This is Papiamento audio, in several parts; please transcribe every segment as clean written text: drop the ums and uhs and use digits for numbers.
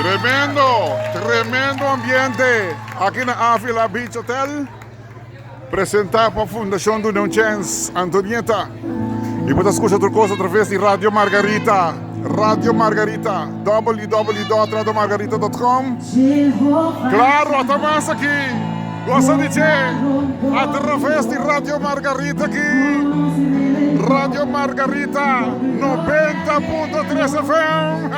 Tremendo, tremendo ambiente aki na Avila Beach Hotel. Presenta pa Fundacion Duna un Chens, Antonieta. Y bo ta scucha tur cos a traves di Radio Margarita. Radio Margarita, www.radiomargarita.com. Claro, ata mas aki. Goza di dje. A traves di Radio Margarita aki. Radio Margarita, 90.3 FM.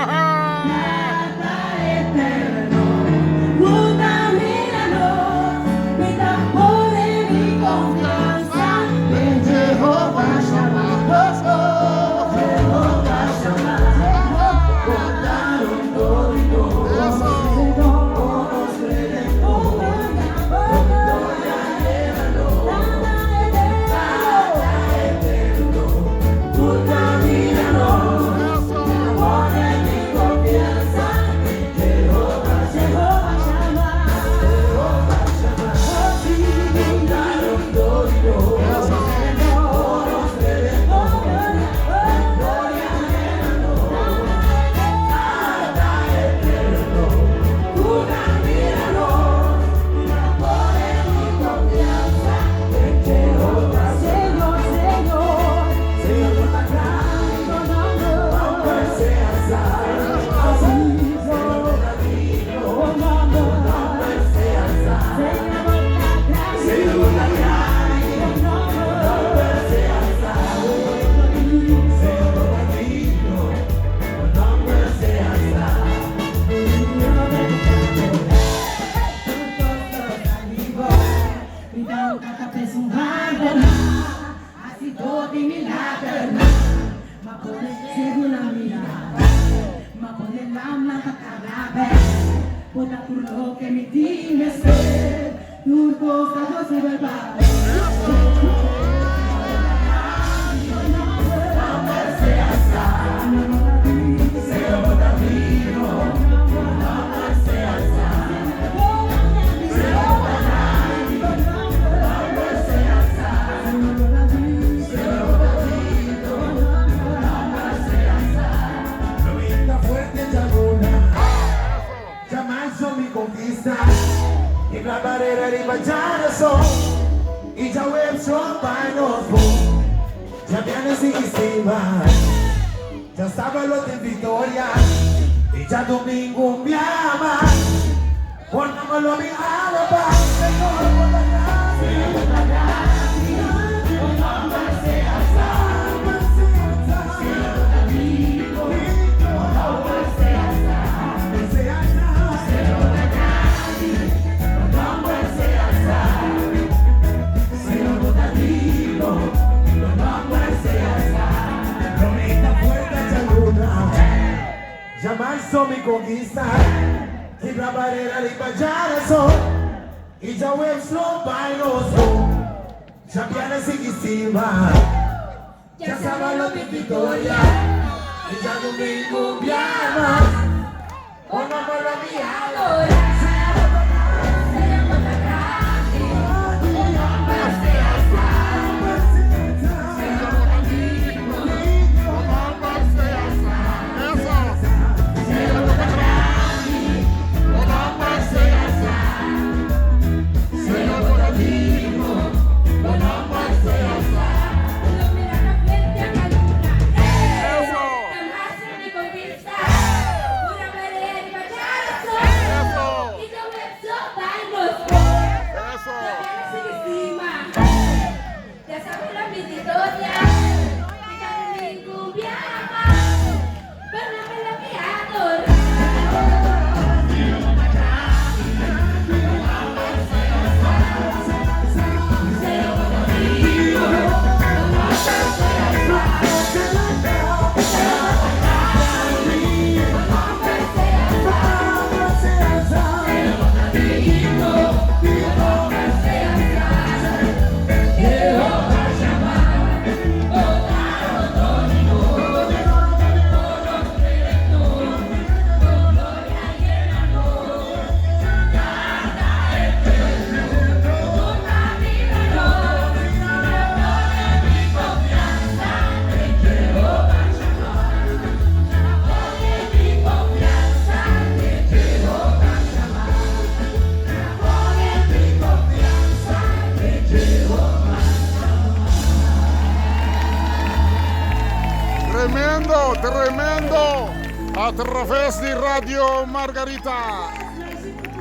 Tremendo, tremendo. A traves di Radio Margarita.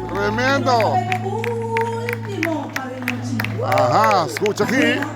Tremendo. Aha, scucha aki.